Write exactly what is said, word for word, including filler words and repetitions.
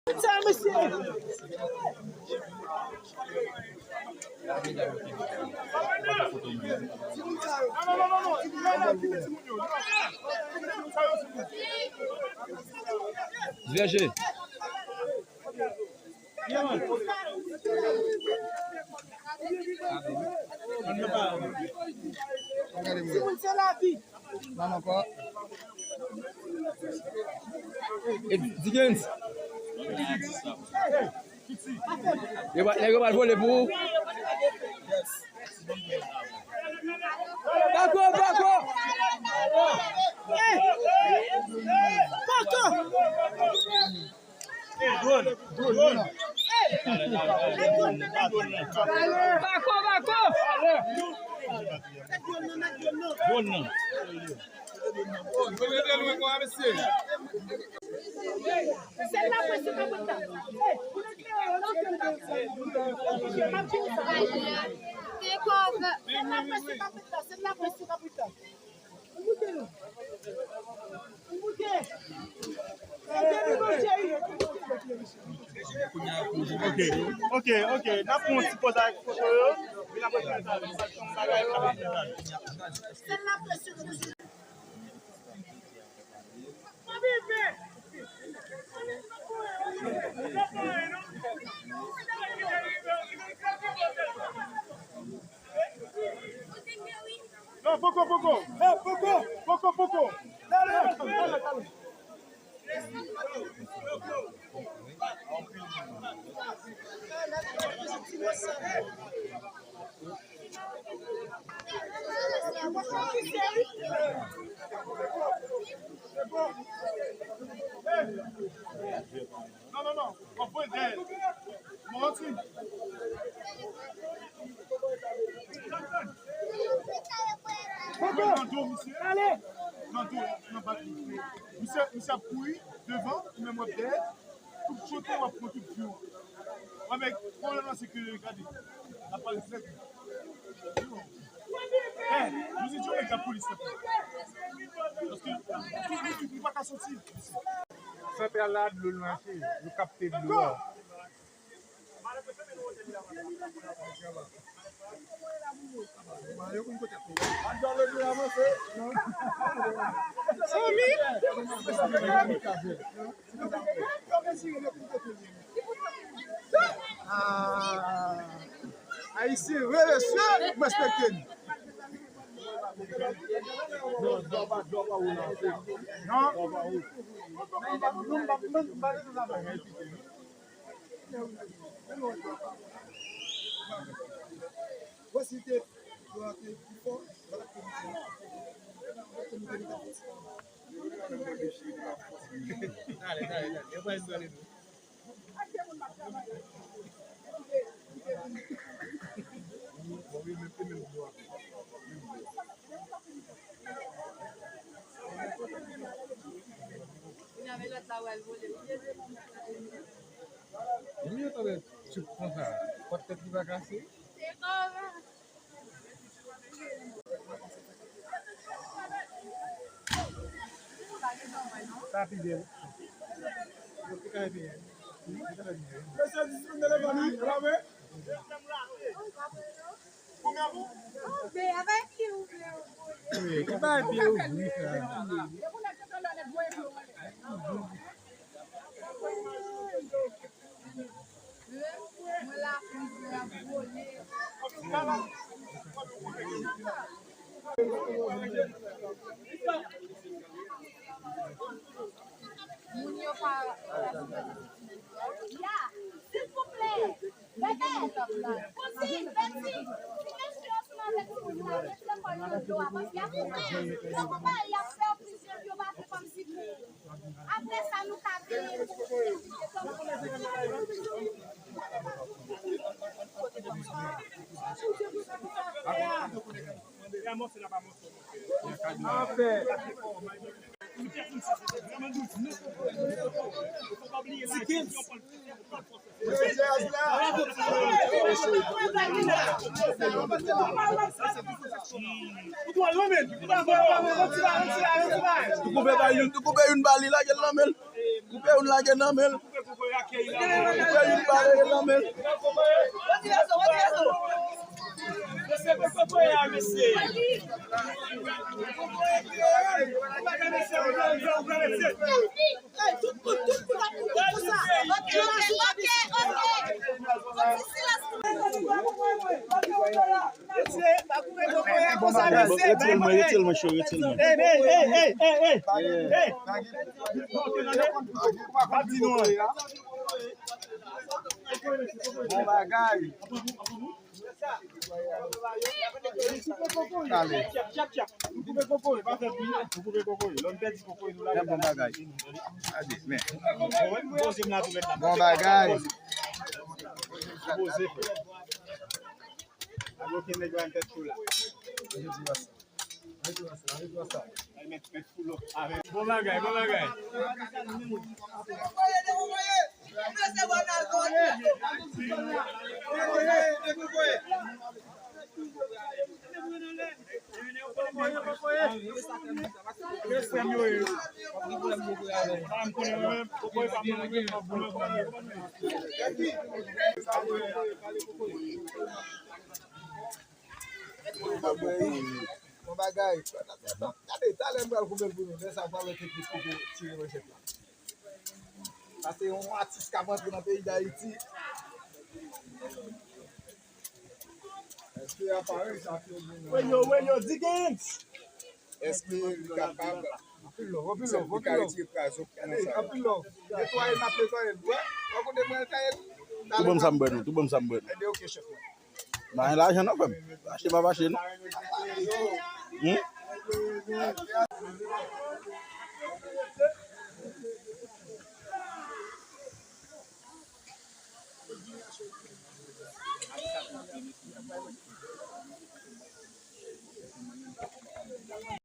Sa, mesye. Diverge. Timoun, se lavi. Nan ankò. E Dickens. Yo pa, nèg yo pa vole pou ou. Bako, bako. Bako. Bako, bako. Sèl la presi kapita. Sèl la presi kapita. Sèl la presi kapita. Ok, ok, ok. N ap pran yon ti poz avèk foto yo. Vin apre sa, sa yon bagay k ap ap detay. Non, poko, poko. Eh, poko. Poko, poko. Talè, talè, talè. Non, non, non. W ap voye dèyè l. Mwen rantre. Mwen nan do misye. Nan do, nan bak li. Misye, misye ap kouri devan, ou menm w ap dèyè. Tout kote w ap pran tout view. Wè, men, pwoblèm nan, se ke, gade, l ap pale trè byen. Eh, nou se Djo Mèg Lapolis, tanpri. Paske tout moun, tout moun pa ka soti. Santral la, dlo l mache, yo kapte dlo a. Zanmi! Ah, Ayisyen, wi, mesye, respekte n. Non. Dale, dale, dale. Yo pral sou ale tou. Mwen yo tande tchoup konsa, pòt tèt li pa kase. Sa pi byen. Yo pi kare pi byen. Yo pi kare pi byen. Wi, ki bay pye ouvri, frè. Moun yo pa. Ya, silvouplè. Bebe, kouzen, Beti, ti mesye yo sou avèk ti moun yo, yo jete kò yo nan dlo a, paske y ap koupe, yo koupe, y ap fè yo plizyè, yo pa fè kòmsi pou, apre sa, nou ka veye pou, Anfè. Tou koupe ba youn, tou koupe youn ba li, lage l nan men l. Koupe youn, lage l nan men l. Retire l mwen, retire l mwen, cho, retire l mwen. Hey, hey, hey, hey, hey, hey, hey. Hey. Pa di non. Bon bagay. Talè. Men bon bagay. Bon bagay. Bon bagay, bon bagay. Bon bagay. Gade, talè m pral koupe l pou nou. Lè sa pral wè ki ekip ki pou tire manchèt la. Sa se yon atis k ap antre nan peyi Dayiti. Èske aparèy sa fè bon? Weyo, weyo, Dickens! Èske li kapab? Anpil love, anpil love, anpil love. Anpil love. Netwaye, n ap netwaye l. Wè, wè kote mwen netwaye l. Tou ban m sa m bwè nou, tou ban m sa m bwè nou. Ebyen, oke, chèf mwen. Ba gen lajan non, frè m. Fache pa fache non. Hmm?